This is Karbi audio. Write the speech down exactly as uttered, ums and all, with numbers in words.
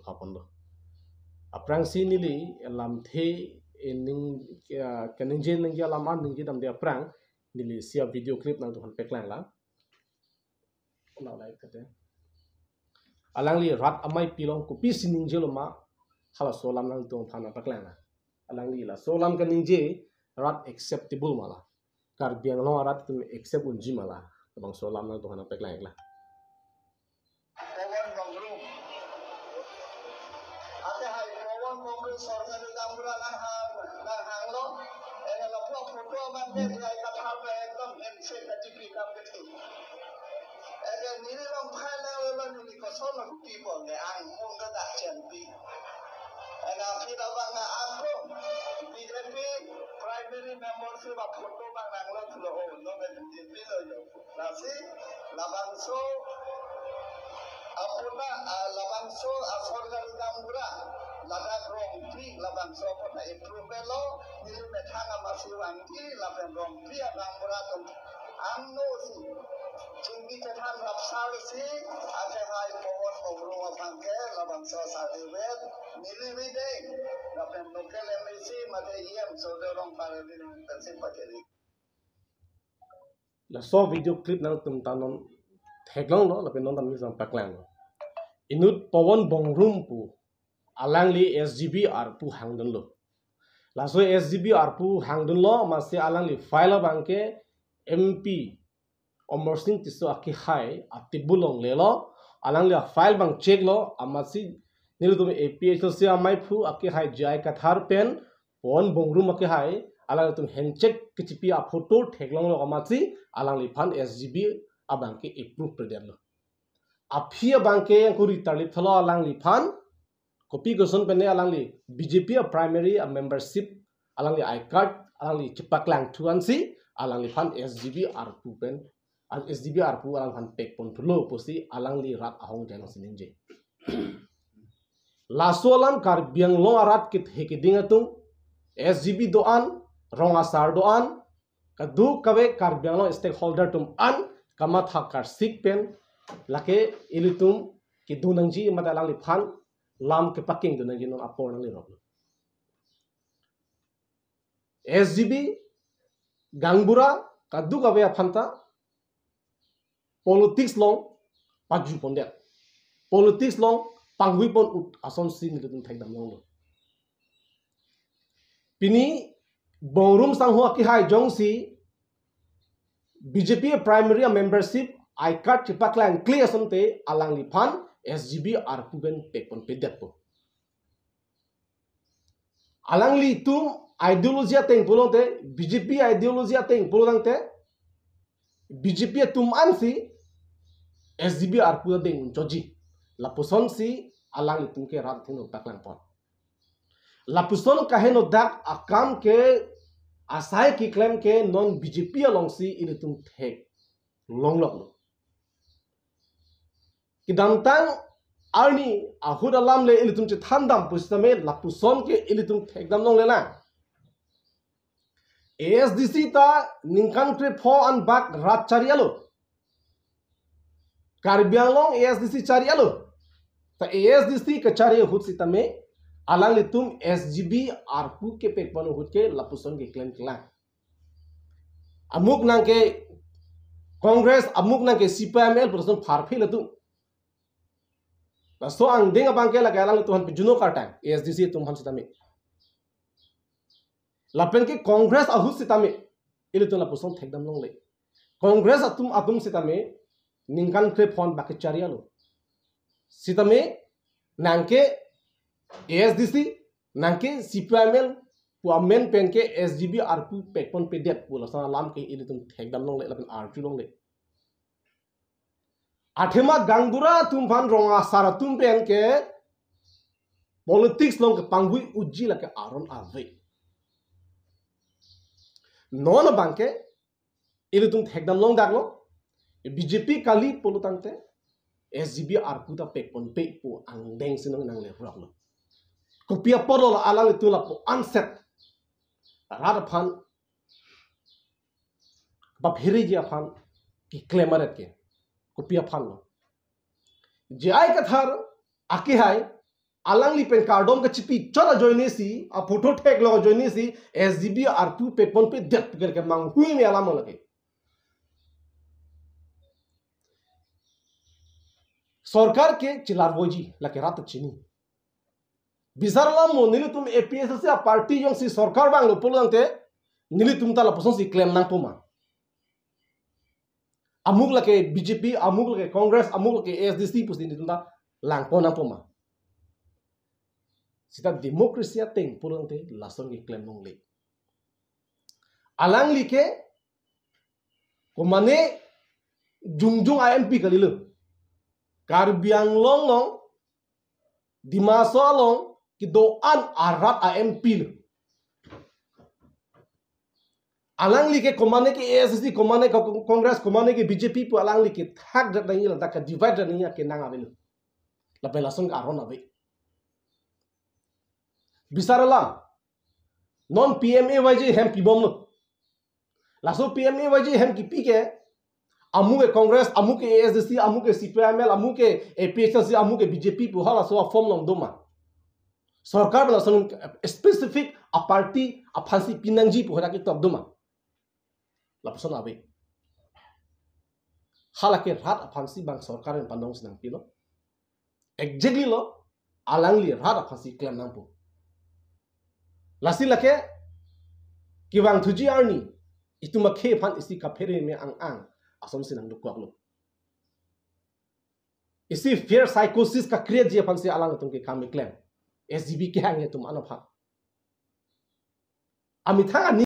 phaponlo. Aphrangsi neli lamthe ening, eh, kaningje ningje alam an ningje damde aphrang neli isi a-video clip nangtumphan paklang lang. Alangli rat amei pilong kopisi ningjelo ma, halaso alam nangtumphan paklang lang. Alangli laso alam kaningje rat acceptable ma la, Karbi Anglong arat atum accept unji ma la, labangso alam nangtumphan paklang lang. Pawan Bongrung. Ate hai Pawan Bongrung sorkari gaonbura nanghang, nanghanglo. Ene lapu photo abang ke jai kathar pe ekdom handshake katipi kam kethe. Ene neli long phai lang lo neli koson lo pi bong ke ang mung ke dak chen pi. Ene aphi labang na ako B J P primary member si ba photo bang nanglo thulo o no ke B J P lo yo. Lasi labangso apuna, ah, labangso asor gaonbura ladak Rongpi labangso apuna approve lo, neli methang amatsi vangji lapen Rongpi agaonbura atum angno si chingki chethan rapsal si ate hai Pawan Bongrung aphan ke labangso asar divet neli videng lapen local M A C mate E M Surjya Rongphar avideng pensi pacheri. Laso video clip nangtum ta non theklonglo, lapen non tame nangpaklanglo. Inut Pawan Bongrung pu alangli S G B arpu hangdunlo. Laso S G B arpu hangdunlo, amatsi alangli file abang ke M P Amarsing Tisso akehai a-table along lelo, alangli a-file abang check lo, amatsi nelitum A P H L C amaiphu akehai J I Kathar pen Pawan Bongrung akehai, alanglitum handshake kechipi aphoto theklonglo amatsi alangliphan S G B abang ke approve pedetlo. Aphi abang ke yang kuri tarlip thalo alangliphan, kopi koson pen alangli B J P a-primary a-membership, alangli I card, alangli chepaklangthu ansi alangliphan S G B arpu pen, S G B arpu alangliphan pekponthulo pusi alangli rat ahong jai alongsi ningje. Laso alam Karbi Anglong arat kethe keding atum, S G B do-an, rong asar do-an, kadokave Karbi Anglong stakeholder atum an kamatha karsik pen lake ilitum kedo nangji mate alangliphan lam kepakingdun nangji non apor nangli rok. S G B gaonbura kadokave aphanta politics along paju pondet, politics along pangvui pon-ut asonsi nelitum thekdam longlo. Pini Bongrung sangho akehai jongsi B J P primary a-membership I card chepaklangkle asonte alangliphan S G B arpu pen pekponpedetpo. Alanglitum ideology ateng pulote, B J P ideology ateng pulotangte, B J P atum ansi S G B arpu ta deng unchotji. Lapusonsi alanglitum ke rat athengno paklangpon. Lapuson kaheno dak akam ke asai keklem ke non B J P alongsi ilitum theklongloklo. Kedamtang arni ahut alam le ilitum chethandam pusitame lapuson ke ilitum thekdam longlelang. A S D C ta ningkan krepho anbak rat chari-alo. Karbi Anglong A S D C chari-alo. Ta A S D C kachari ahut sitame alanglitum S G B arpu kepekpon ahut ke lapuson keklemklelang. Amuk nangke Congress, amuk nangke C P I M L pu lason pharphe latum. Laso angdeng abang ke lake alanglitum aphan pejuno kartang, A S D C atum aphan sitame. Lapen ke Congress ahut sitame ilitum lapuson thekdam longle. Congress atum atum sitame ningkan krepho anbak kachari-alo. Sitame nangke A S D C, nangke C P I M L pu amen pen ke S G B arpu pekponpedet pu lason alam ke ilitum thekdam longle lapen arju longle. Athema gaonbura atum aphan rong asar atum pen ke politics along kepangvui-utji lake aron ave. Non abang ke ilitum thekdam longdaklo, B J P kali pulotangte S G B arpu ta pekponpe pu angdengsi nangleproklo. Kopi apotlo alanglitum lapu anset rat aphan bapheriji aphan keklem aret ke. Kopi aphanlo? J I Kathar akehai Alangli pen kardom kachipi chot ajoinesi, aphoto theklong ajoinesi, S G B arpu peponpedet pu ke manghui me alam lake. Sorkar ke chelarvoiji, lake rat chini. Bisar alam mo, nelitum A P H L C a-party jongsi sorkar vanglo pulotangte, nelitum ta lapusonsi klem nangpo ma? Amuk lake B J P, amuk lake Congress, amuk lake A S D C pusi nelitum ta langpon nangpo ma? Seta democracy ateng pulotangte lason keklem longle. Alangli ke komane jongjong a-M P kalilo. Karbi Anglong along, Dima Hasao along kedo-an arat a-M P lo. Alangli ke komane ke A S D C, komane ke Congress, komane ke B J P pu alangli kethakdet nangji, ladak ke-divide nangji akenang avelo. Lapen lason ke aron ave. Bisar alam. Non P M A Y G hem pibomlo. Laso P M A Y G hem kipi ke, amu ke Congress, amu ke A S D C, amu ke C P I M L, amu ke A P H L C, amu ke B J P pu halaso a-form along doma? Sorkar pen lason specific a-party aphansi pinangji pu hadak ketok doma? Lapuson ave. Halake rat aphansi bang sorkar pen pandong sinang pilo. Exactly lo, alangli rat aphansi klem nangpo. Lasi lake kevang thuji arni, itum akhei aphan isi kaphere me ang-ang asonsi nangdokoklo. Isi fear psychosis ka-create ji aphansi alangtum ke kam keklem. S G B kehang atum an aphan. Amethang